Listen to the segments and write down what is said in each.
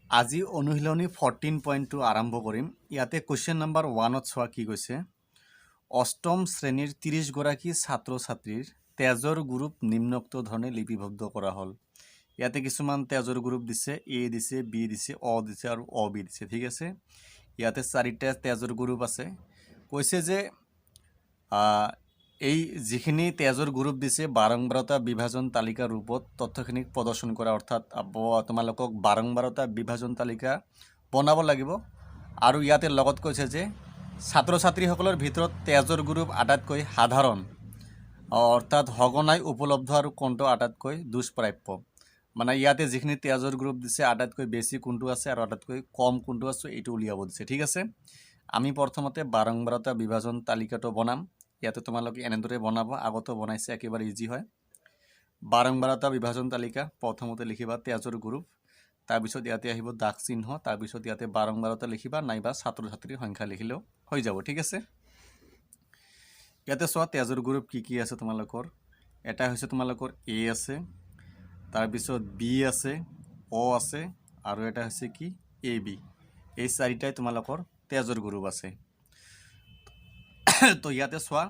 আজি অনুশীলনী 14.2 আৰম্ভ কৰিম। ইয়াতে কুৱেশ্যন নাম্বাৰ 1ত চোৱা কি কৈছে। অষ্টম শ্ৰেণীৰ 30গৰাকী ছাত্ৰ ছাত্ৰীৰ তেজৰ গ্ৰুপ নিম্নোক্ত ধৰণে লিপিবদ্ধ কৰা হ'ল। ইয়াতে কিছুমান তেজৰ গ্ৰুপ দিছে। এ দিছে, বি দিছে, অ দিছে আৰু অ বি দিছে, ঠিক আছে। ইয়াতে চাৰিটা তেজৰ গ্ৰুপ আছে। কৈছে যে এই যিখিনি তেজৰ গ্ৰুপ দিছে, বাৰম্বাৰতা বিভাজন তালিকাৰ ৰূপত তথ্যখিনিক প্ৰদৰ্শন কৰা। অৰ্থাৎ তোমালোকক বাৰম্বাৰতা বিভাজন তালিকা বনাব লাগিব। আৰু ইয়াতে লগত কৈছে যে ছাত্ৰ ছাত্ৰীসকলৰ ভিতৰত তেজৰ গ্ৰুপ আটাইতকৈ সাধাৰণ, অৰ্থাৎ সঘনাই উপলব্ধ আৰু কোনটো আটাইতকৈ দুষ্প্ৰাপ্য। মানে ইয়াতে যিখিনি তেজৰ গ্ৰুপ দিছে, আটাইতকৈ বেছি কোনটো আছে আৰু আটাইতকৈ কম কোনটো আছে, এইটো উলিয়াব দিছে, ঠিক আছে। আমি প্ৰথমতে বাৰম্বাৰতা বিভাজন তালিকাটো বনাম। ইয়াতে তোমালোকে এনেদৰে বনাব, আগতেও বনাইছে, একেবাৰে ইজি হয়। বাৰম্বাৰতা বিভাজন তালিকা, প্ৰথমতে লিখিবা তেজৰ গ্ৰুপ, তাৰপিছত ইয়াতে আহিব দাগ চিহ্ন, তাৰপিছত ইয়াতে বাৰম্বাৰতা লিখিবা নাইবা ছাত্ৰ ছাত্ৰীৰ সংখ্যা লিখিলেও হৈ যাব, ঠিক আছে। ইয়াতে চোৱা, তেজৰ গ্ৰুপ কি কি আছে তোমালোকৰ। এটা হৈছে তোমালোকৰ এ আছে, তাৰপিছত বি আছে, অ আছে আৰু এটা হৈছে কি এ বি। এই চাৰিটাই তোমালোকৰ তেজৰ গ্ৰুপ আছে। তো ইয়াতে চোৱা,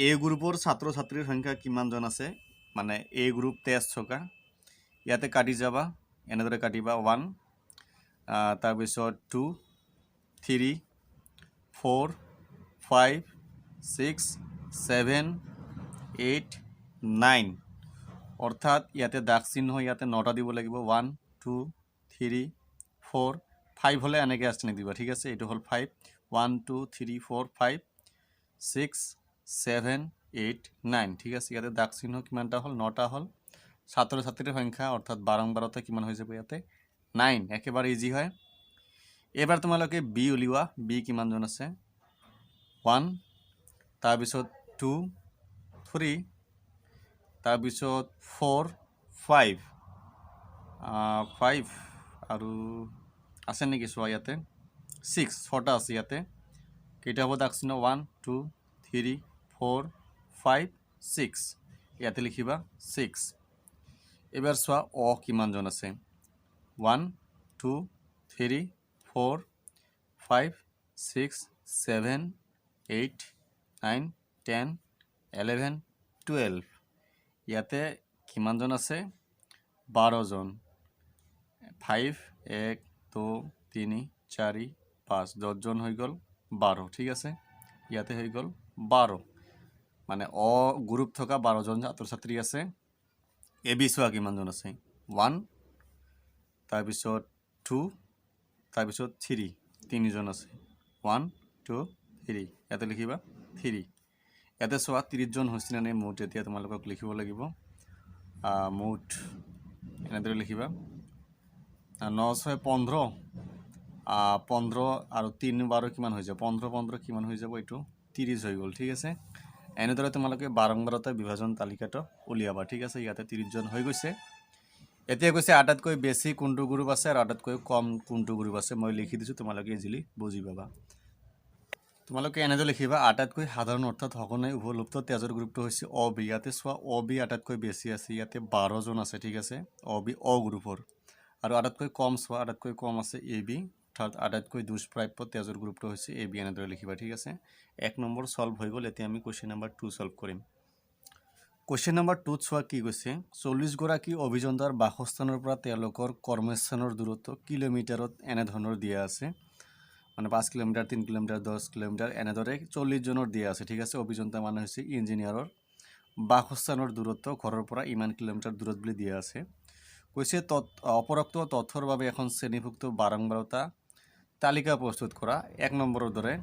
এ গ্ৰুপৰ ছাত্ৰ ছাত্ৰীৰ সংখ্যা কিমানজন আছে? মানে এ গ্ৰুপ তেজ থকা, ইয়াতে কাটি যাবা, এনেদৰে কাটিবা, 1, তাৰপিছত 2, 3, 4, 5, 6, 7, 8, 9। অৰ্থাৎ ইয়াতে দাগ চিহ্ন ইয়াতে নটা দিব লাগিব। 1, 2, 3, 4, 5 হ'লে এনেকৈ আসছে নিদিবা, ঠিক আছে। এইটো হ'ল 5, 1, 2, 3, 4, 5, 6, 7, 8, 9, ঠিক আছে। ইয়াতে দাগ চিহ্ন কিমানটা হ'ল? নটা হ'ল। ছাত্ৰ ছাত্ৰীৰ সংখ্যা, অৰ্থাৎ বাৰম্বাৰতা কিমান হৈ যাব ইয়াতে? 9। একেবাৰে ইজি হয়। এইবাৰ তোমালোকে বি উলিওৱা। বি কিমানজন আছে? 1, তাৰপিছত 2, 3, তাৰপিছত 4, 5, 5 আৰু আছে নেকি চোৱা ইয়াতে, 6, ছটা আছে। ইয়াতে কেইটা হ'ব দাগ চিহ্ন? 1, 2, 3, 4, 5, 6। ইয়াতে লিখিবা 6। এইবাৰ চোৱা, অ কিমানজন আছে? 1, 2, 3, 4, 5, 6, 7, 8, 9, 10, 11, 12। ইয়াতে কিমানজন আছে? 12জন। 5, এক, দুই, তিনি, চাৰি, পাঁচ, 10জন হৈ গ'ল 12, ঠিক আছে। ইয়াতে হৈ গ'ল 12। মানে অ গ্ৰুপ থকা 12জন ছাত্ৰ ছাত্ৰী আছে। এ বি চোৱা কিমানজন আছে? 1, তাৰপিছত 2, তাৰপিছত 3, তিনিজন আছে। 1, 2, 3, ইয়াতে লিখিবা 3। ইয়াতে চোৱা, 30জন হৈছিলে নে মুঠ? এতিয়া তোমালোকক লিখিব লাগিব মুঠ এনেদৰে লিখিবা। ন ছয় 15, 15 আৰু তিনি 12 কিমান হৈ যাব? 15 15 কিমান হৈ যাব? এইটো 30 হৈ গ'ল, ঠিক আছে। এনেদৰে তোমালোকে বাৰম্বাৰতা বিভাজন তালিকাটো উলিয়াবা, ঠিক আছে। ইয়াতে 30জন হৈ গৈছে। এতিয়া কৈছে আটাইতকৈ বেছি কোনটো গ্ৰুপ আছে আৰু আটাইতকৈ কম কোনটো গ্ৰুপ আছে। মই লিখি দিছোঁ, তোমালোকে ইজিলি বুজি পাবা। তোমালোকে এনেদৰে লিখিবা, আটাইতকৈ সাধাৰণ অৰ্থাৎ সঘনাই উপলব্ধ তেজৰ গ্ৰুপটো হৈছে অ বি। ইয়াতে চোৱা, অ বি আটাইতকৈ বেছি আছে, ইয়াতে 12জন আছে, ঠিক আছে, অ বি, অ গ্ৰুপৰ। আৰু আটাইতকৈ কম চোৱা, আটাইতকৈ কম আছে এ বি, অৰ্থাৎ আটাইতকৈ দুষ্প্ৰাপ্য তেজৰ গ্ৰুপটো হৈছে এ বি। এনেদৰে লিখিবা, ঠিক আছে। 1 নম্বৰ ছল্ভ হৈ গ'ল। এতিয়া আমি কুৱেশ্যন নম্বৰ 2 ছল্ভ কৰিম। কুৱেশ্যন নম্বৰ 2ত চোৱা কি কৈছে। 40গৰাকী অভিযন্তাৰ বাসস্থানৰ পৰা তেওঁলোকৰ কৰ্মস্থানৰ দূৰত্ব কিলোমিটাৰত এনেধৰণৰ দিয়া আছে। মানে 5 কিলোমিটাৰ, 3 কিলোমিটাৰ, 10 কিলোমিটাৰ, এনেদৰে 40জনৰ দিয়া আছে, ঠিক আছে। অভিযন্তা মানে হৈছে ইঞ্জিনিয়াৰৰ বাসস্থানৰ দূৰত্ব ঘৰৰ পৰা ইমান কিলোমিটাৰ দূৰত বুলি দিয়া আছে। কৈছে অপৰোক্ত তথ্যৰ বাবে এখন শ্ৰেণীভুক্ত বাৰম্বাৰতা তালিকা প্ৰস্তুত কৰা, 1 নম্বৰৰ দৰে,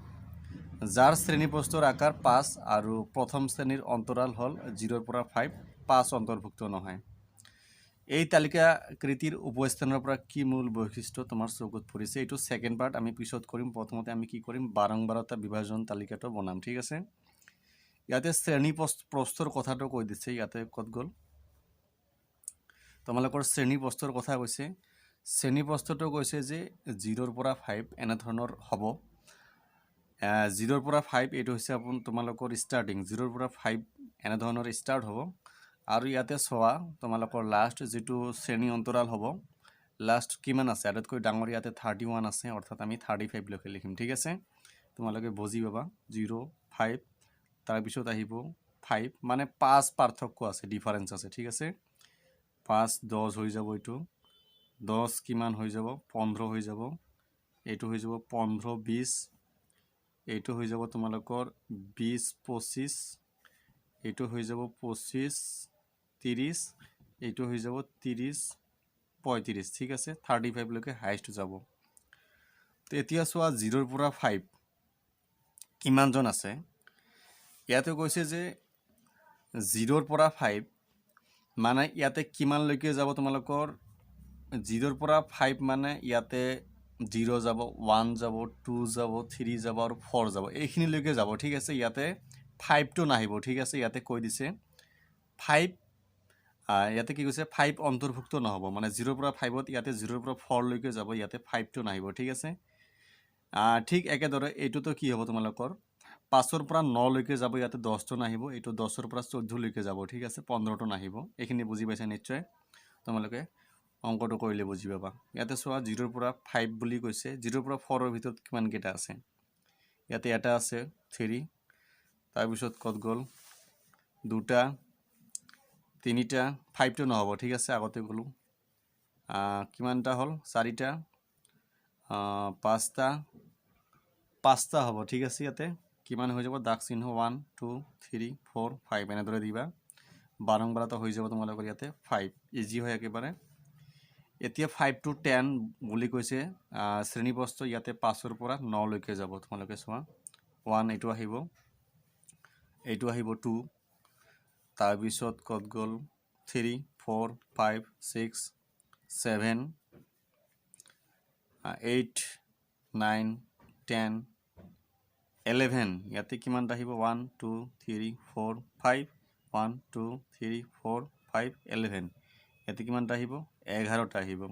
যাৰ শ্ৰেণীপ্ৰস্থৰ আকাৰ 5 আৰু প্ৰথম শ্ৰেণীৰ অন্তৰাল হ'ল 0ৰ পৰা 5, 5 অন্তৰ্ভুক্ত নহয়। এই তালিকাকৃতিৰ উপস্থানৰ পৰা কি মূল বৈশিষ্ট্য তোমাৰ চকুত পৰিছে? এইটো ছেকেণ্ড পাৰ্ট আমি পিছত কৰিম। প্ৰথমতে আমি কি কৰিম? বাৰম্বাৰতা বিভাজন তালিকাটো বনাম, ঠিক আছে। ইয়াতে শ্ৰেণী প্ৰস্থৰ কথাটো কৈ দিছে। ইয়াতে ক'ত গ'ল? তোমালোকৰ শ্ৰেণী প্ৰস্থৰ কথা কৈছে। শ্ৰেণী প্ৰস্থটো কৈছে যে 0ৰ পৰা 5 এনেধৰণৰ হ'ব। 0ৰ পৰা 5, এইটো হৈছে তোমালোকৰ ষ্টাৰ্টিং। 0ৰ পৰা 5 এনেধৰণৰ ষ্টাৰ্ট হ'ব। আৰু ইয়াতে চোৱা, তোমালোকৰ লাষ্ট যিটো শ্ৰেণী অন্তৰাল হ'ব, লাষ্ট কিমান আছে? আটাইতকৈ ডাঙৰ ইয়াতে 31 আছে, অৰ্থাৎ আমি 35লৈকে লিখিম, ঠিক আছে? তোমালোকে বুজি পাবা। জিৰ', ফাইভ, তাৰপিছত আহিব ফাইভ, মানে পাঁচ পাৰ্থক্য আছে, ডিফাৰেঞ্চ আছে, ঠিক আছে? 5, 10 হৈ যাব এইটো। 10 কিমান হৈ যাব? 15 হৈ যাব। এইটো হৈ যাব 15, 20। এইটো হৈ যাব তোমালোকৰ 20, 25। এইটো হৈ যাব 25, 30। এইটো হৈ যাব 30, 35, ঠিক আছে? 35লৈকে হাইষ্ট যাব। তো এতিয়া চোৱা, জিৰ'ৰ পৰা ফাইভ কিমানজন আছে? ইয়াতে কৈছে যে জিৰ'ৰ পৰা ফাইভ মানে ইয়াতে কিমানলৈকে যাব তোমালোকৰ? জিৰ'ৰ পৰা ফাইভ মানে ইয়াতে জিৰ' যাব, ওৱান যাব, টু যাব, থ্ৰী যাব আৰু ফ'ৰ যাব, এইখিনিলৈকে যাব, ঠিক আছে? ইয়াতে ফাইভটো নাহিব, ঠিক আছে? ইয়াতে কৈ দিছে ফাইভ। ইয়াতে কি কৈছে? ফাইভ অন্তৰ্ভুক্ত নহ'ব, মানে জিৰ'ৰ পৰা ফাইভত ইয়াতে জিৰ'ৰ পৰা ফ'ৰলৈকে যাব, ইয়াতে ফাইভটো নাহিব, ঠিক আছে? ঠিক একেদৰে এইটোতো কি হ'ব তোমালোকৰ? 5ৰ পৰা 9লৈকে যাব, ইয়াতে 10টো নাহিব। এইটো 10ৰ পৰা 14লৈকে যাব, ঠিক আছে? 15টো নাহিব। এইখিনি বুজি পাইছা নিশ্চয়। তোমালোকে অংকটো কৰিলে বুজি পাবা। ইয়াতে চোৱা, জিৰ'ৰ পৰা ফাইভ বুলি কৈছে। জিৰ'ৰ পৰা ফ'ৰৰ ভিতৰত কিমানকেইটা আছে? ইয়াতে এটা আছে, থ্ৰী। তাৰপিছত ক'ত গ'ল? দুটা, তিনিটা, ফাইভটো নহ'ব, ঠিক আছে? আগতে গ'লোঁ। কিমানটা হ'ল? চাৰিটা, পাঁচটা, পাঁচটা হ'ব, ঠিক আছে? ইয়াতে কিমান হৈ যাব? দাগ চিহ্ন 1, 2, 3, 4, 5 এনেদৰে দিবা। বাৰম্বাৰতা হৈ যাব তোমালোকৰ ইয়াতে ফাইভ। ইজি হয় একেবাৰে। এতিয়া 5 টু 10 বুলি কৈছে। শ্ৰেণীবস্তু ইয়াতে 5ৰ পৰা 9লৈকে যাব। তোমালোকে চোৱা, ওৱান এইটো আহিব, এইটো আহিব টু, তাৰপিছত ক'ত গ'ল? 3, 4, 5, 6, 7, 8, 9, 10, 11। ইয়াতে কিমানটা আহিব? 1, 2, 3, 4, 5, 1, 2, 3, 4, 5, 11। ইয়াতে কিমানটা আহিব? 11টা আহিব।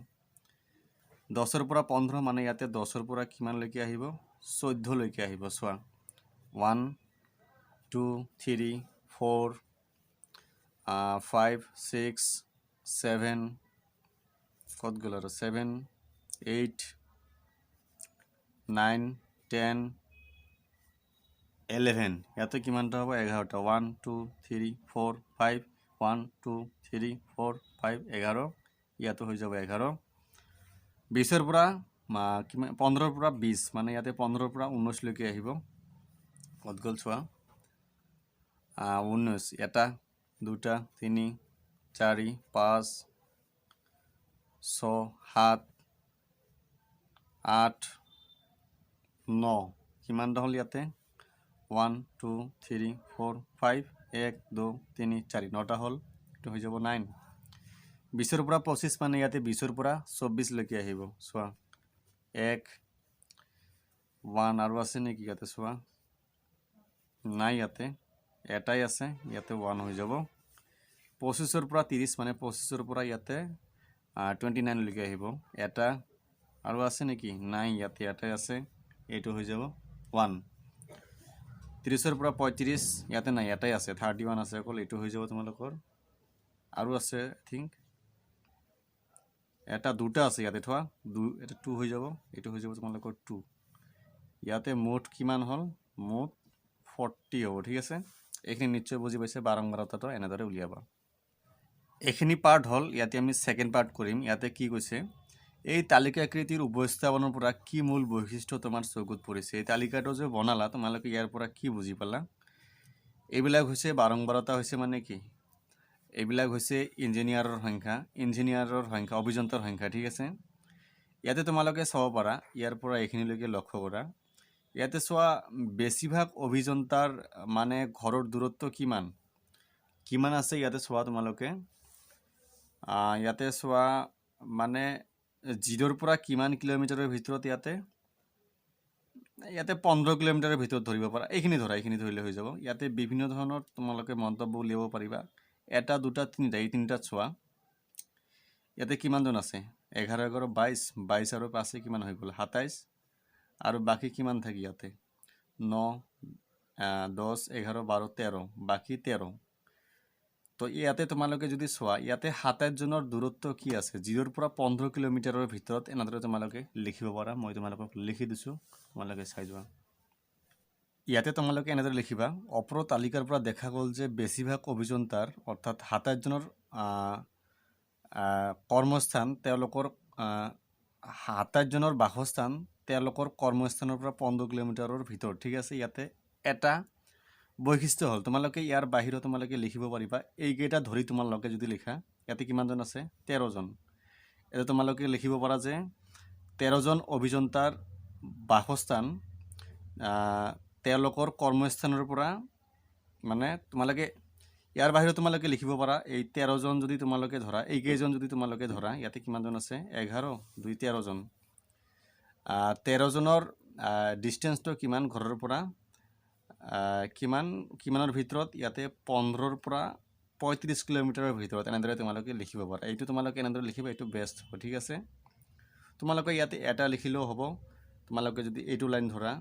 10ৰ পৰা 15 মানে ইয়াতে 10ৰ পৰা কিমানলৈকে আহিব? 14লৈকে আহিব। চোৱা, 1, 2, 3, 4, 5, 6, 7, ক'ত গ'ল আৰু? 7, 8, 9, 10, 11। ইয়াতে কিমানটা হ'ব? 11টা। 1, 2, 3, 4, 5, 1, 2, 3, 4, 5, 11। ইয়াতো হৈ যাব 11। 20ৰ পৰা কিমান? 15ৰ পৰা 20 মানে ইয়াতে 15ৰ পৰা 19লৈকে আহিব। ক'ত গ'ল চোৱা। 19, এটা, দুটা, তিনি, চাৰি, পাঁচ, ছয়, সাত, আঠ, ন। কিমানটা হ'ল ইয়াতে? 1, 2, 3, 4, 5, এক, দুই, তিনি, চাৰি, নটা হ'ল। এইটো হৈ যাব নাইন। 20ৰ পৰা 25 মানে ইয়াতে 20ৰ পৰা 24লৈকে আহিব। চোৱা, এক, ওৱান, আৰু আছে নেকি ইয়াতে চোৱা? নাই, ইয়াতে এটাই আছে, ইয়াতে ওৱান হৈ যাব। 25ৰ পৰা 30 মানে 25ৰ পৰা ইয়াতে 29লৈকে আহিব। এটা, আৰু আছে নেকি? নাই, ইয়াতে এটাই আছে, এইটো হৈ যাব ওৱান। 30ৰ পৰা 35, ইয়াতে নাই, এটাই আছে, 31 আছে অকল, এইটো হৈ যাব তোমালোকৰ। আৰু আছে আই থিংক, এটা, দুটা আছে ইয়াতে থোৱা, এটা টু হৈ যাব। এইটো হৈ যাব তোমালোকৰ টু। ইয়াতে মুঠ কিমান হ'ল? মুঠ 40 হ'ব, ঠিক আছে? এইখিনি নিশ্চয় বুজি পাইছে। বাৰম্বাৰতাটো এনেদৰে উলিয়াবা। এইখিনি পাৰ্ট হ'ল। ইয়াতে আমি ছেকেণ্ড পাৰ্ট কৰিম। ইয়াতে কি কৈছে? এই তালিকাকৃতিৰ উপস্থাপনৰ পৰা কি মূল বৈশিষ্ট্য তোমাৰ চকুত পৰিছে? এই তালিকাটো যে বনালা তোমালোকে, ইয়াৰ পৰা কি বুজি পালা? এইবিলাক হৈছে বাৰম্বাৰতা হৈছে মানে কি? এইবিলাক হৈছে ইঞ্জিনিয়াৰৰ সংখ্যা, ইঞ্জিনিয়াৰৰ সংখ্যা, অভিযন্তাৰ সংখ্যা, ঠিক আছে? ইয়াতে তোমালোকে চাব পাৰা, ইয়াৰ পৰা এইখিনিলৈকে লক্ষ্য কৰা। ইয়াতে চোৱা, বেছিভাগ অভিযন্তাৰ মানে ঘৰৰ দূৰত্ব কিমান কিমান আছে ইয়াতে চোৱা তোমালোকে। ইয়াতে চোৱা, মানে জিৰ'ৰ পৰা কিমান কিলোমিটাৰৰ ভিতৰত? ইয়াতে ইয়াতে 15 কিলোমিটাৰৰ ভিতৰত ধৰিব পাৰা। এইখিনি ধৰা, এইখিনি ধৰিলে হৈ যাব। ইয়াতে বিভিন্ন ধৰণৰ তোমালোকে মন্তব্য উলিয়াব পাৰিবা। এটা, দুটা, তিনিটা, এই তিনিটাত চোৱা, ইয়াতে কিমানজন আছে? 11, 11, 22, 22 আৰু পাঁচে কিমান হৈ গ'ল? 27। আৰু বাকী কিমান থাকি ইয়াতে? 9, 10, 11, 12, 13, বাকী 13। তো ইয়াতে তোমালোকে যদি চোৱা, ইয়াতে 27জনৰ দূৰত্ব কি আছে? 0ৰ পৰা 15 কিলোমিটাৰৰ ভিতৰত। এনেদৰে তোমালোকে লিখিব পাৰা। মই তোমালোকক লিখি দিছোঁ, তোমালোকে চাই যোৱা। ইয়াতে তোমালোকে এনেদৰে লিখিবা, ওপৰৰ তালিকাৰ পৰা দেখা গ'ল যে বেছিভাগ অভিযন্তাৰ, অৰ্থাৎ 27জনৰ কৰ্মস্থান তেওঁলোকৰ, 27জনৰ বাসস্থান তেওঁলোকৰ কৰ্মস্থানৰ পৰা 15 কিলোমিটাৰৰ ভিতৰত। ঠিক আছে। ইয়াতে এটা বৈশিষ্ট্য হ'ল, তোমালোকে ইয়াৰ বাহিৰত তোমালোকে লিখিব পাৰিবা, এইকেইটা ধৰি তোমালোকে যদি লিখা, ইয়াতে কিমানজন আছে? 13জন। এতিয়া তোমালোকে লিখিব পাৰা যে 13জন অভিযন্তাৰ বাসস্থান তেওঁলোকৰ কৰ্মস্থানৰ পৰা, মানে তোমালোকে ইয়াৰ বাহিৰত তোমালোকে লিখিব পাৰা, এই 13জন যদি তোমালোকে ধৰা, এইকেইজন যদি তোমালোকে ধৰা, ইয়াতে কিমানজন আছে? 11, 2, 13জন। 13জনৰ ডিষ্টেঞ্চটো কিমান ঘৰৰ পৰা, কিমান কিমানৰ ভিতৰত? ইয়াতে 15ৰ পৰা 35 কিলোমিটাৰৰ ভিতৰত। এনেদৰে তোমালোকে লিখিব পাৰা। এইটো তোমালোকে এনেদৰে লিখিবা, এইটো বেষ্ট হ'ব। ঠিক আছে। তোমালোকে ইয়াতে এটা লিখিলেও হ'ব। তোমালোকে যদি এইটো লাইন ধৰা,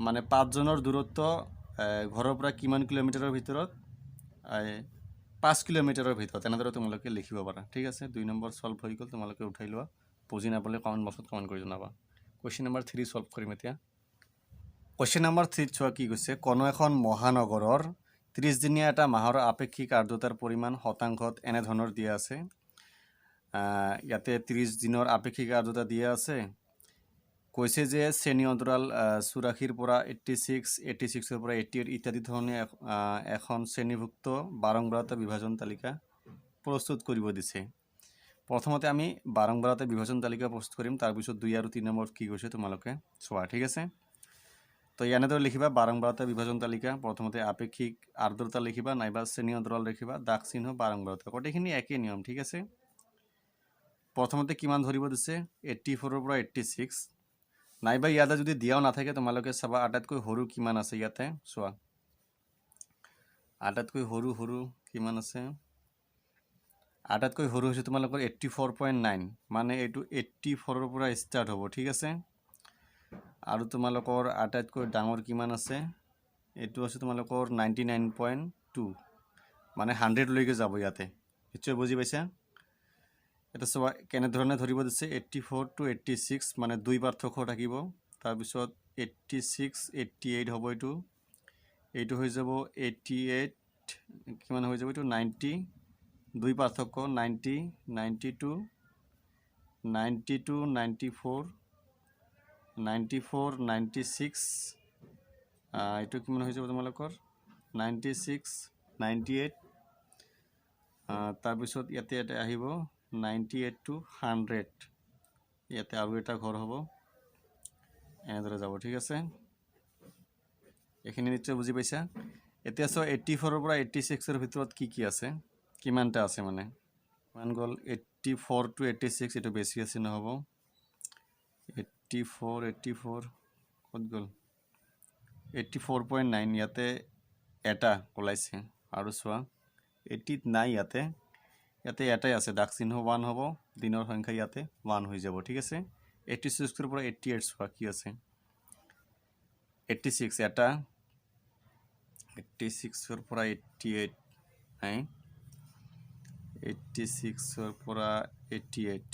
মানে পাঁচজনৰ দূৰত্ব ঘৰৰ পৰা কিমান কিলোমিটাৰৰ ভিতৰত? 5 কিলোমিটাৰৰ ভিতৰত। এনেদৰে তোমালোকে লিখিব পাৰা। ঠিক আছে। 2 নম্বৰ ছল্ভ হৈ গ'ল। তোমালোকে উঠাই লোৱা। বুজি নাপালে কমেণ্ট বক্সত কমেণ্ট কৰি জনাবা। কুৱেশ্যন নম্বৰ 3 ছল্ভ কৰিম এতিয়া। কুৱেশ্যন নম্বৰ 3ত চোৱা কি কৈছে। কোনো এখন মহানগৰৰ 30 দিনীয়া এটা মাহৰ আপেক্ষিক আৰ্দ্ৰতাৰ পৰিমাণ শতাংশত এনেধৰণৰ দিয়া আছে। ইয়াতে 30 দিনৰ আপেক্ষিক আৰ্দ্ৰতা দিয়া আছে। কৈছে যে শ্ৰেণী অন্তৰাল 84ৰ পৰা 86, 86ৰ পৰা 88 ইত্যাদি ধৰণে এখন শ্ৰেণীভুক্ত বাৰংবাৰতা বিভাজন তালিকা প্ৰস্তুত কৰিব দিছে। প্ৰথমতে আমি বাৰংবাৰতা বিভাজন তালিকা প্ৰস্তুত কৰিম। তাৰপিছত 2 আৰু 3 নম্বৰত কি কৈছে তোমালোকে চোৱা। ঠিক আছে। তো এনেদৰে লিখিবা, বাৰংবাৰতা বিভাজন তালিকা। প্ৰথমতে আপেক্ষিক আৰ্দ্ৰতা লিখিবা নাইবা শ্ৰেণী অন্তৰাল লিখিবা, দাগ চিহ্ন, বাৰংবাৰতা, গোটেইখিনি একেই নিয়ম। ঠিক আছে। প্ৰথমতে কিমান ধৰিব দিছে? 84ৰ পৰা 86। নাইবা ইয়াতে যদি দিয়াও নাথাকে, তোমালোকে চাবা আটাইতকৈ সৰু কিমান আছে। ইয়াতে চোৱা, আটাইতকৈ সৰু সৰু কিমান আছে? আটাইতকৈ সৰু হৈছে তোমালোকৰ 84.9। মানে এইটো 84ৰ পৰা ষ্টাৰ্ট হ'ব। ঠিক আছে। আৰু তোমালোকৰ আটাইতকৈ ডাঙৰ কিমান আছে? এইটো আছে তোমালোকৰ 99.2, মানে 100লৈকে যাব ইয়াতে। নিশ্চয় বুজি পাইছা। এটা চোৱা, কেনেধৰণে ধৰিব দিছে। 84 টু 86, মানে দুই পাৰ্থক্য থাকিব। তাৰপিছত 86, 88 হ'ব এইটো। এইটো হৈ যাব 88। কিমান হৈ যাব এইটো? 90। দুই পাৰ্থক্য, 90, 92, 92, 94, 94, 96। এইটো কিমান হৈ যাব তোমালোকৰ? 96, 98। তাৰপিছত ইয়াতে এটা আহিব 98 টু 100। ইয়াতে আৰু এটা ঘৰ হ'ব। এনেদৰে যাব। ঠিক আছে। এইখিনি নিশ্চয় বুজি পাইছা। এতিয়া চোৱা, 84ৰ পৰা 86ৰ ভিতৰত কি কি আছে, কিমানটা আছে? মানে কিমান গ'ল? 84 টু 86, এইটো বেছি আছে, নহ'ব। 84, 84 ক'ত গ'ল? 84.9, ইয়াতে এটা ওলাইছে। আৰু চোৱা, 80ত নাই। ইয়াতে ইয়াতে এটাই আছে। দাগ চিহ্ন 1 হ'ব। দিনৰ সংখ্যা ইয়াতে 1 হৈ যাব। ঠিক আছে। 86ৰ পৰা 88 চোৱা কি আছে। 86 এটা, 86ৰ পৰা 88 নাই, 86ৰ পৰা 88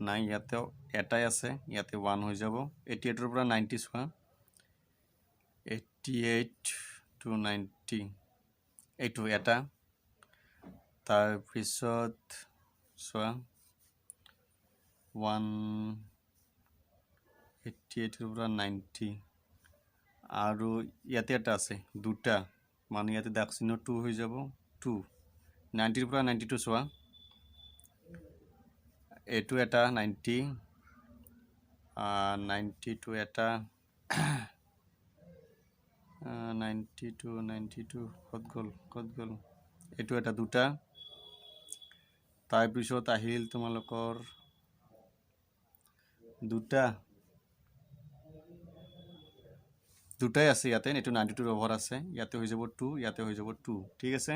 নাই। ইয়াতেও এটাই আছে, ইয়াতে 1 হৈ যাব। 88ৰ পৰা 90 চোৱা। 88 টু 90, এইটো এটা। তাৰপিছত চোৱা, 1, 88ৰ পৰা 90 আৰু ইয়াতে এটা আছে, দুটা। মানে ইয়াতে দাগ চিহ্ন 2 হৈ যাব, 2। 90ৰ পৰা 92 চোৱা। এইটো এটা 90, 92 এটা, 92, 92 ক'ত গ'ল? ক'ত গ'ল? এইটো এটা, দুটা। তাৰপিছত আহিল তোমালোকৰ দুটা, দুটাই আছে ইয়াতে। এইটো 92ৰ অভাৰ আছে। ইয়াতে হৈ যাব 2, ইয়াতে হৈ যাব 2। ঠিক আছে।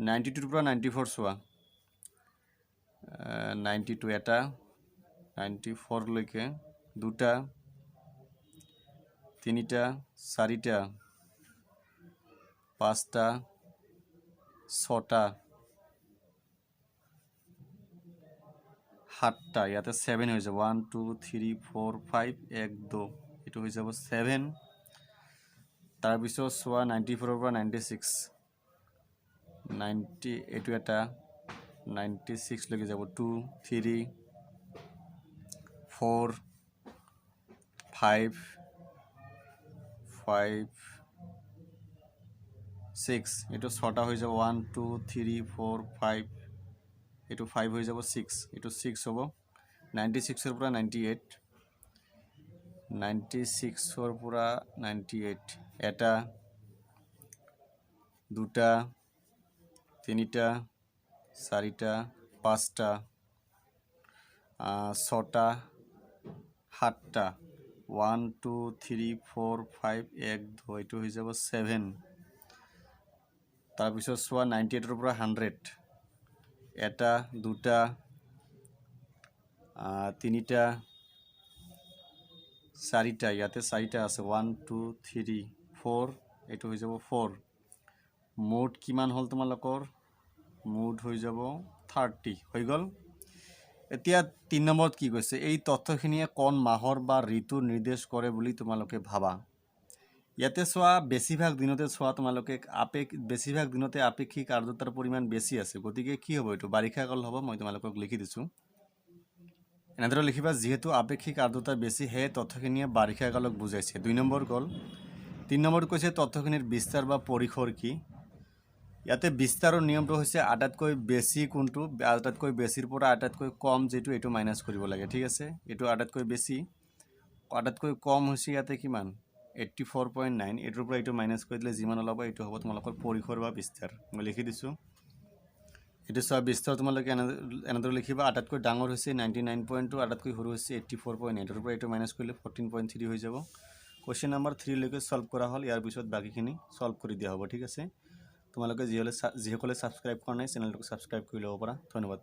92ৰ পৰা 94 চোৱা। 92 এটা, 94লৈকে দুটা, তিনিটা, চাৰিটা, পাঁচটা, ছটা, সাতটা। ইয়াতে ছেভেন হৈ যাব। One, two, three, four, five, এক, দুই, এইটো হৈ যাব ছেভেন। তাৰপিছত চোৱা, 94ৰ পৰা 96, 90, এইটো এটা 96লৈকে যাব। Two, three, four, five, five, six, এইটো ছটা হৈ যাব। One, two, three, four, five, এইটো ফাইভ হৈ যাব। ছিক্স, এইটো ছিক্স হ'ব। 96ৰ পৰা 98, 96ৰ পৰা 98, এটা, দুটা, তিনিটা, চাৰিটা, পাঁচটা, ছটা, সাতটা। One, two, three, four, five, এক, দুই, এইটো হৈ যাব ছেভেন। তাৰপিছত চোৱা, 98ৰ পৰা 100, এটা, দুটা, তিনিটা, চাৰিটা। ইয়াতে চাৰিটা আছে। ওৱান, টু, থ্ৰী, ফ'ৰ, এইটো হৈ যাব ফ'ৰ। মুঠ কিমান হ'ল তোমালোকৰ? মুঠ হৈ যাব 30 হৈ গ'ল। এতিয়া তিনি নম্বৰত কি কৈছে? এই তথ্যখিনিয়ে কোন মাহৰ বা ঋতু নিৰ্দেশ কৰে বুলি তোমালোকে ভাবা? ইয়াতে চোৱা, বেছিভাগ দিনতে চোৱা তোমালোকে, বেছিভাগ দিনতে আপেক্ষিক আৰ্দ্ৰতাৰ পৰিমাণ বেছি আছে। গতিকে কি হ'ব? এইটো বাৰিষা কাল হ'ব। মই তোমালোকক লিখি দিছোঁ। এনেদৰে লিখিবা, যিহেতু আপেক্ষিক আৰ্দ্ৰতা বেছি, সেয়ে তথ্যখিনিয়ে বাৰিষা কালক বুজাইছে। দুই নম্বৰ গ'ল। তিনি নম্বৰত কৈছে, তথ্যখিনিৰ বিস্তাৰ বা পৰিসৰ কি? ইয়াতে বিস্তাৰৰ নিয়মটো হৈছে আটাইতকৈ বেছি কোনটো, আটাইতকৈ বেছিৰ পৰা আটাইতকৈ কম যিটো, এইটো মাইনাছ কৰিব লাগে। ঠিক আছে? এইটো আটাইতকৈ বেছি, আটাইতকৈ কম হৈছে ইয়াতে কিমান? 84.9। এইটোৰ পৰা এইটো মাইনাছ কৰি দিলে যিমান ওলাব, এইটো হ'ব তোমালোকৰ পৰিসৰ বা বিস্তাৰ। মই লিখি দিছোঁ। এইটো চোৱা, বিস্তাৰ তোমালোকে এনেদৰে লিখিবা। আটাইতকৈ ডাঙৰ হৈছে 99.2, আটাইতকৈ সৰু হৈছে 84.8ৰ পৰা এইটো মাইনাছ কৰিলে 14.3 হৈ যাব। কুৱেশ্যন নাম্বাৰ 3লৈকে ছল্ভ কৰা হ'ল। ইয়াৰ পিছত বাকীখিনি ছল্ভ কৰি দিয়া হ'ব। ঠিক আছে? তোমালোকে যিসকলে ছাবস্ক্ৰাইব কৰা নাই, চেনেলটোক ছাবস্ক্ৰাইব কৰি ল'ব পাৰা। ধন্যবাদ।